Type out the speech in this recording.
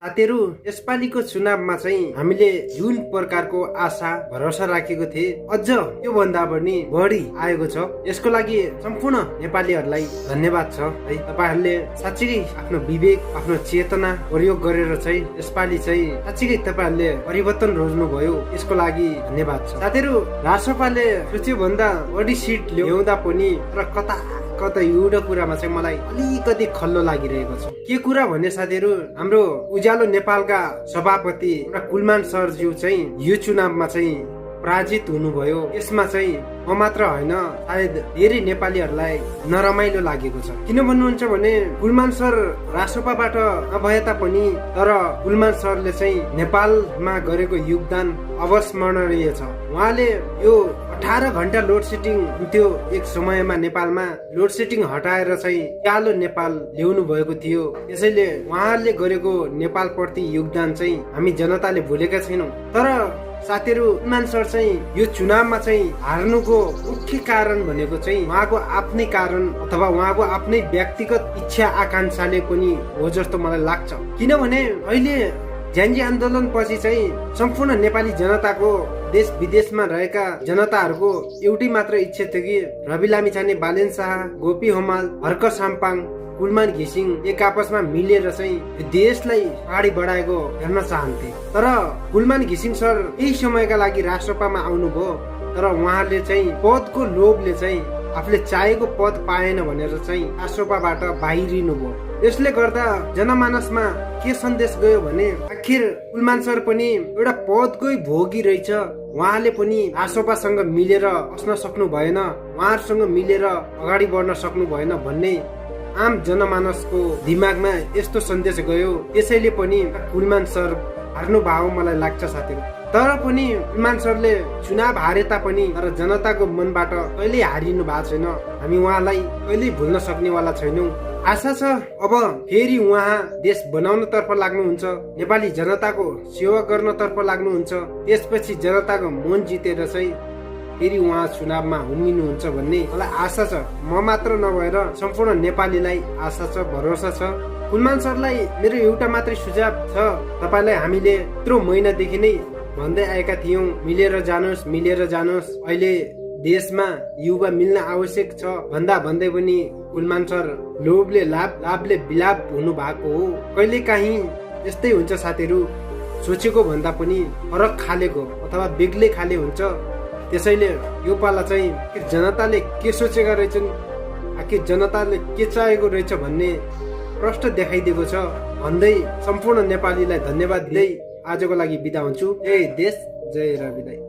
साथीहरु, यसपालिको चुनावमा चाहिँ हामीले जुन प्रकारको आशा भरोसा राखेको थिए अझ त्यो भन्दा पनि बढी आएको छ। यसको लागि सम्पूर्ण नेपालीहरूलाई धन्यवाद छ है। तपाईहरुले साच्चै आफ्नो विवेक आफ्नो चेतना प्रयोग गरेर चाहिँ यसपालि चाहिँ साच्चै तपाईहरुले परिवर्तन रोज्नु भयो। यसको लागि धन्यवाद छ। साथीहरु, राष्ट्रपाले सोच्यो भन्दा बढी सिट ल्याउँदा पनि र कता एउटा कुरामा चाहिँ मलाई अलिकति खल्लो लागिरहेको छ। के कुरा भने साथीहरु, हाम्रो उज्यालो नेपालका सभापति कुलमान सरज्यू चाहिँ यो चुनावमा चाहिँ पराजित हुनुभयो। यसमा चाहिँ म मात्र होइन, सायद धेरै नेपालीहरूलाई नरमाइलो लागेको छ। किन भन्नुहुन्छ भने कुलमान सर राष्ट्रपाबाट नभए तापनि तर कुलमान सरले चाहिँ नेपालमा गरेको योगदान अविस्मरणीय छ। उहाँले यो 18 घण्टा लोड सेडिङ हुन्थ्यो एक समयमा नेपालमा, लोड सेडिङ हटाएर चाहिँ उज्यालो नेपाल ल्याउनु भएको थियो। त्यसैले उहाँले गरेको नेपाल प्रति योगदान चाहिँ हामी जनताले भुलेका छैनौं। तर साथीहरु, कुलमान सर चाहिँ यो चुनावमा चाहिँ हार्नुको मुख्य कारण भनेको चाहिँ उहाँको आफ्नै कारण अथवा उहाँको आफ्नै व्यक्तिगत इच्छा आकांक्षाले पनि हो जस्तो मलाई लाग्छ। किनभने अहिले ज्यान्जी आन्दोलन पछि चाहिँ सम्पूर्ण नेपाली जनताको देश विदेशमा रहेका जनताहरूको एउटै मात्र इच्छा थियो कि रवि लामिछाने, बालेन शाह, गोपी हमाल, हर्क साम्पाङ, कुलमान घिसिङ एक आपसमा मिलेर चाहिँ देशलाई अगाडि बढाएको हेर्न चाहन्थे। तर कुलमान घिसिङ सर केही समयका लागि राष्ट्रपामा आउनुभयो, तर उहाँले चाहिँ पदको लोभले चाहिँ आफूले चाहेको पद पाएन भनेर चाहिँ राष्ट्रपाबाट बाहिरिनु भयो। यसले गर्दा जनमानसमा के सन्देश गयो भने आखिर कुलमान सर पनि एउटा पदकै भोगी रहेछ, उहाँले पनि राष्ट्रपासँग मिलेर बस्न सक्नु भएन, उहाँहरूसँग मिलेर अगाडि बढ्न सक्नु भएन भन्ने आम जनमानसको दिमागमा यस्तो सन्देश गयो। त्यसैले पनि कुलमान सर हार्नु भयो मलाई लाग्छ साथीहरु। तर पनि कुलमान सरले चुनाव हारे तापनि तर जनताको मनबाट कहिल्यै हारिनु भएको छैन। हामी उहाँलाई कहिल्यै भुल्न सक्नेवाला छैनौं। आशा छ अब फेरि उहाँ देश बनाउन तर्फ लाग्नुहुन्छ, नेपाली जनताको सेवा गर्न तर्फ लाग्नुहुन्छ। त्यसपछि जनताको मन जितेर चाहिँ फेरि उहाँ चुनावमा हुमिनुहुन्छ भन्ने मलाई आशा छ। म मात्र नभएर सम्पूर्ण नेपालीलाई आशा छ, भरोसा छ। कुलमान सरलाई मेरो एउटा मात्रै सुझाव छ, तपाईलाई हामीले यत्रो महिनादेखि नै भन्दै आएका थियौं मिलेर जानुहोस्। अहिले देशमा युवा मिल्न आवश्यक छ भन्दै पनि कुलमान सर लोभले लाभले बिलाप हुनु भएको हो। कहिले काहीँ यस्तै हुन्छ साथीहरु, सोचेको भन्दा पनि फरक खालेको अथवा बेग्लै खाले हुन्छ। त्यसैले यो पाला चाहिँ जनताले के सोचेका रहेछन्, आखिर जनताले के चाहेको रहेछ भन्ने प्रश्न देखाइदिएको छ भन्दै सम्पूर्ण नेपालीलाई धन्यवाद दिँदै आजको लागि बिदा हुन्छु। जय देश, जय रवि दाइ।